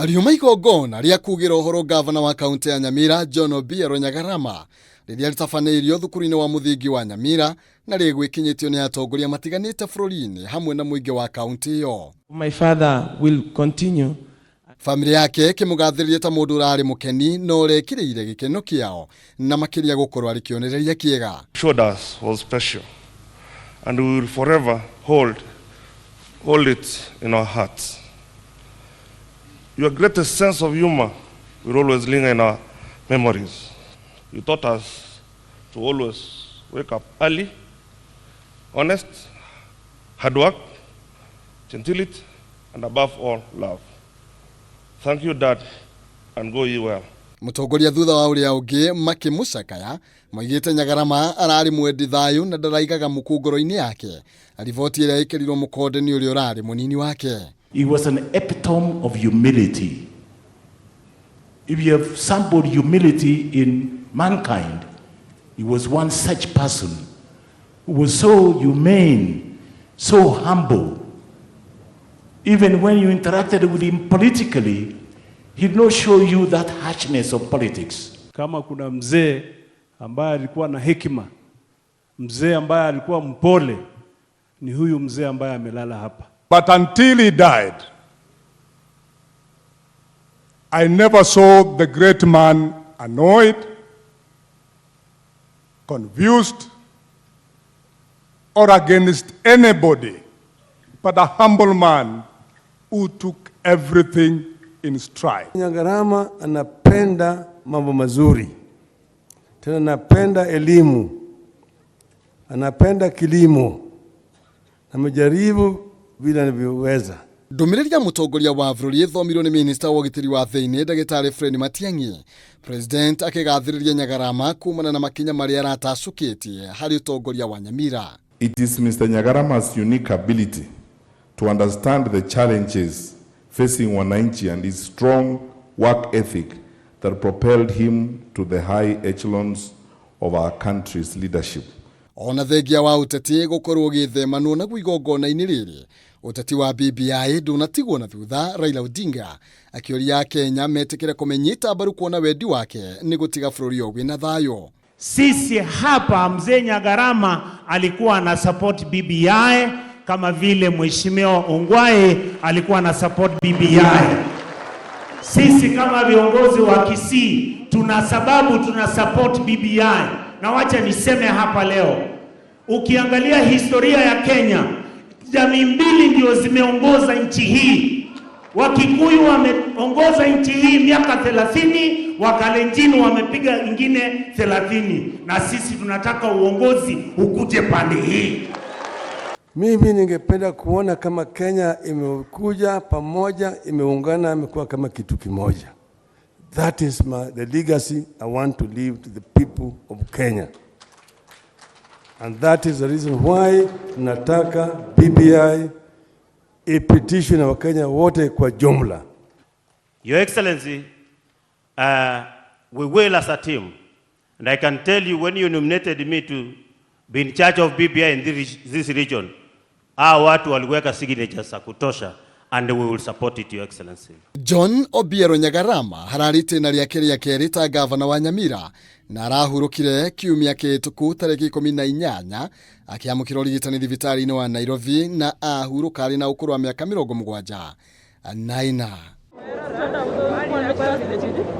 Riuma igongona rĩa kugĩra ũhoro ngavana wa kaunti ya Nyamira John Obiero Nyagarama rĩrĩa rĩtabanĩirio thukuru-inĩ wa mũthingi wa Nyamira na rĩgwĩkinyĩtio nĩ atongoria matiganĩte bũrũri-inĩ hamwe na mũingĩ wa kaunti ĩyo. My father will continue. Bamĩrĩ yake ĩkĩmũgathĩrĩria ta mũndũ ũrarĩ mũkeni na ũrekĩrĩire gĩkeno kĩao na makĩria gũkorwo arĩ kĩonereria kĩega. Showed us was special and we will forever hold it in our hearts. Your greatest sense of humor will always linger in our memories. You taught us to always wake up early, honest, hard work, gentility, and above all, love. Thank you, Dad, and go ye well. Mũtongoria thutha wa ũrĩa ũngĩ makĩmũcakaya moigĩte Nyagarama ararĩ mwendi thayũ na ndaraigaga muku ngoro-inĩ yake. Riboti ĩrĩa ĩkĩrirwo mũkonde nĩ ũrĩa ũrarĩ mũnini wake. He was an epitome of humility. If you have sampled humility in mankind, he was one such person who was so humane, so humble. Even when you interacted with him politically, he did not show you that harshness of politics. Kama kuna mzee ambaye alikuwa na hekima, mzee ambaye alikuwa mpole, ni huyu mzee ambaye amelala hapa. But until he died, I never saw the great man annoyed, confused, or against anybody, but a humble man who took everything in stride. Nyagarama anapenda mambo mazuri, tena anapenda elimu, anapenda kilimo, amejaribu vile anavyoweza. Ndũmĩrĩri ya mũtongoria wa bũrũri ĩthomirwo nĩ minista wa ũgitĩri wa thĩinĩ ndagĩtarĩ Fred Matiang'i. President akĩgathĩrĩria Nyagarama kumana na makinya marĩa aratacũkĩtie harĩ ũtongoria wa Nyamira. It is Mr. Nyagarama's unique ability to understand the challenges facing wananchi and his strong work ethic that propelled him to the high echelons of our country's leadership. Ona thengia wa ũteti gũkorwo ũgĩthemanwo naguo igongona-inĩ rĩrĩ, ũteti wa BBI ndũnatigwo na thutha. Raila Odinga akĩũria Akenya metĩkĩre kũmenyita mbaru kuona wendi wake nĩ gũtiga bũrũri ũyũ wĩna thayũ. Sisi hapa mzee Nyagarama alikuwa ana support BBI kama vile Mheshimiwa Ongwae alikuwa ana support BBI. Sisi kama viongozi wa Kisii tuna sababu tuna support BBI, na wacha niseme hapa leo, ukiangalia historia ya Kenya, jamii mbili ndio zimeongoza nchi hii. Wakikuyu wameongoza nchi hii miaka 30, Wakalenjin wamepiga ingine 30, na sisi tunataka uongozi ukuje pande hii. Mimi ningependa kuona kama Kenya imekuja pamoja, imeungana, imekuwa kama kitu kimoja. That is the legacy I want to leave to the people of Kenya. And that is the reason why tunataka BBI ipitishwe na Wakenya wote kwa jumla. Your Excellency, we will as a team, and I can tell you when you nominated me to be in charge of BBI in this region, hawa watu waliweka signatures za kutosha and we will support it, Your Excellency. John Obiero Nyagarama hararĩ itĩna rĩake rĩa kerĩ ta gavana wa Nyamira na arahurũkire kiumia kĩhĩtũku tarĩki 18 akĩamũkĩra ũrigitani thibitarĩ-inĩ wa Nairobi na ahurũka arĩ na ũkũrũ wa mĩaka 74.